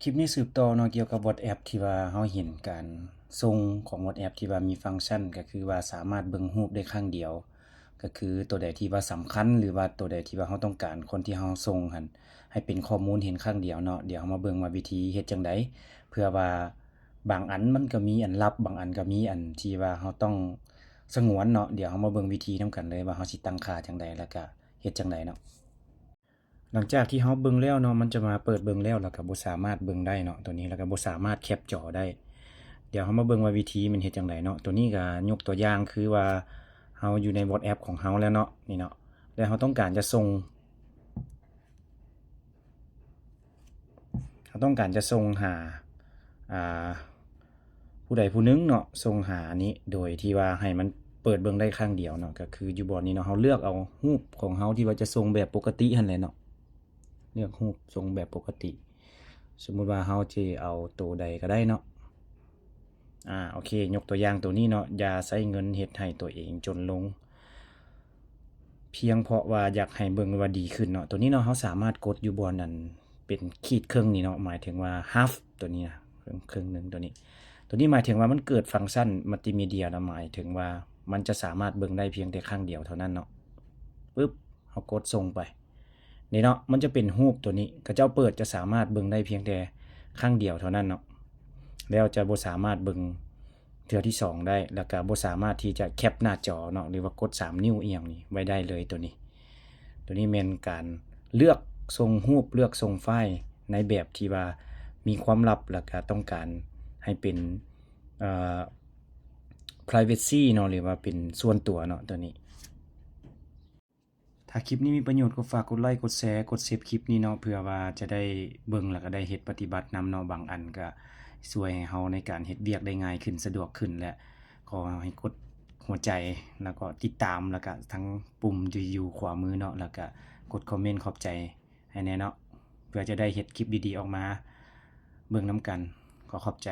ຄລິບນີ້ສືບຕໍ່ເນາະ ກ່ຽວກັບ WhatsApp ທີ່ວ່າເຮົາເຫັນການສົ່ງຂອງ WhatsApp ທີ່ວ່າມີຟັງຊັນ ກໍຄືວ່າສາມາດເບິ່ງຮູບໄດ້ຄັ້ງດຽວ ກໍຄືໂຕໃດທີ່ວ່າສຳຄັນ ຫຼືວ່າໂຕໃດທີ່ວ່າເຮົາຕ້ອງການຄົນທີ່ເຮົາສົ່ງຫັ້ນ ໃຫ້ເປັນຂໍ້ມູນເຫັນຄັ້ງດຽວເນາະ. ດຽວເຮົາມາເບິ່ງວ່າວິທີເຮັດຈັ່ງໃດ ເພື່ອວ່າບາງອັນມັນກໍມີອັນລັບ ບາງອັນກໍມີອັນທີ່ວ່າເຮົາຕ້ອງສະຫງວນເນາະ. ດຽວເຮົາມາເບິ່ງວິທີນຳກັນເລີຍວ່າເຮົາຊິຕັ້ງຄ່າຈັ່ງໃດ ແລ້ວກະເຮັດຈັ່ງໃດເນາະ. ຫຼັງຈາກທີ່ເຮົາເບິ່ງແລ້ວເນາະ ມັນຈະມາເປີດເບິ່ງແລ້ວ ແລ້ວກໍບໍ່ສາມາດເບິ່ງໄດ້ເນາະ ໂຕນີ້ ແລ້ວກໍບໍ່ສາມາດແຄັບຈໍໄດ້. ດຽວເຮົາມາເບິ່ງວ່າວິທີມັນເຮັດຈັ່ງໃດເນາະ. ໂຕນີ້ກໍຍົກຕົວຢ່າງຄືວ່າເຮົາຢູ່ໃນ WhatsApp ຂອງເຮົາແລ້ວເນາະ ນີ້ເນາະ ແລ້ວເຮົາຕ້ອງການຈະສົ່ງ ເຮົາຕ້ອງການຈະສົ່ງຫາ ອ່າ ຜູ້ໃດຜູ້ໜຶ່ງເນາະ ສົ່ງຫາອັນນີ້ ໂດຍທີ່ວ່າໃຫ້ມັນເປີດເບິ່ງໄດ້ຄັ້ງດຽວເນາະ. ກໍຄືຢູ່ບ່ອນນີ້ເນາະ ເຮົາເລືອກເອົາຮູບຂອງເຮົາທີ່ວ່າຈະສົ່ງແບບປົກກະຕິຫັ້ນແຫຼະເນາະ ເລືອກຮູບສົ່ງແບບປົກກະຕິ. ສົມມຸດວ່າເຮົາຈະເອົາໂຕໃດກໍໄດ້ເນາະ. ອາ ໂອເຄ ຍົກຕົວຢ່າງໂຕນີ້ເນາະ ຢ່າໃຊ້ເງິນເຮັດໃຫ້ຕົວເອງຈົນລົງ ພຽງເພາະວ່າຢາກໃຫ້ເບິ່ງວ່າດີຂຶ້ນເນາະ. ໂຕນີ້ເນາະ ເຮົາສາມາດກົດຢູ່ບ່ອນອັນເປັນຂີດເຄິ່ງນີ້ເນາະ ໝາຍເຖິງວ່າ half ໂຕນີ້ນະ ເຄິ່ງໜຶ່ງໂຕນີ້. ໂຕນີ້ໝາຍເຖິງວ່າມັນເກີດຟັງຊັນ multimedia ນະ ໝາຍເຖິງວ່າມັນຈະສາມາດເບິ່ງໄດ້ພຽງແຕ່ຄັ້ງດຽວເທົ່ານັ້ນເນາະ. ປຶບ ເຮົາກົດສົ່ງໄປ ນີ້ເນາະ ມັນຈະເປັນຮູບໂຕນີ້ ເຂົາເຈົ້າເປີດຈະສາມາດເບິ່ງໄດ້ພຽງແຕ່ຄັ້ງດຽວເທົ່ານັ້ນເນາະ ແລ້ວຈະບໍ່ສາມາດເບິ່ງເທື່ອທີສອງໄດ້ ແລ້ວກະບໍ່ສາມາດທີ່ຈະແຄັບໜ້າຈໍເນາະ ຫຼືວ່າກົດສາມນິ້ວອີ່ຫຍັງນີ້ໄວ້ໄດ້ເລີຍໂຕນີ້. ໂຕນີ້ແມ່ນການເລືອກສົ່ງຮູບ ເລືອກສົ່ງໄຟລ໌ໃນແບບທີ່ວ່າມີຄວາມລັບ ແລ້ວກະຕ້ອງການໃຫ້ເປັນ ເອີ privacy ເນາະ ຫຼືວ່າເປັນສ່ວນຕົວເນາະ ໂຕນີ້. ຖ້າຄລິບນີ້ມີປະໂຫຍດ ກໍຝາກກົດໄລ ກົດແຊ ກົດເຊບຄລິບນີ້ເນາະ ເພື່ອວ່າຈະໄດ້ເບິ່ງ ແລ້ວກໍໄດ້ເຮັດປະຕິບັດນຳເນາະ. ບາງອັນກໍຊ່ວຍໃຫ້ເຮົາໃນການເຮັດວຽກໄດ້ງ່າຍຂຶ້ນ ສະດວກຂຶ້ນ ແລະ ຂໍໃຫ້ກົດຫົວໃຈ ແລ້ວກໍຕິດຕາມ ແລ້ວກໍທັງປຸ່ມທີ່ຢູ່ຂວາມືເນາະ ແລ້ວກໍກົດຄອມເມັນຂອບໃຈໃຫ້ແດ່ເນາະ ເພື່ອຈະໄດ້ເຮັດຄລິບດີໆອອກມາເບິ່ງນຳກັນ. ຂໍຂອບໃຈ.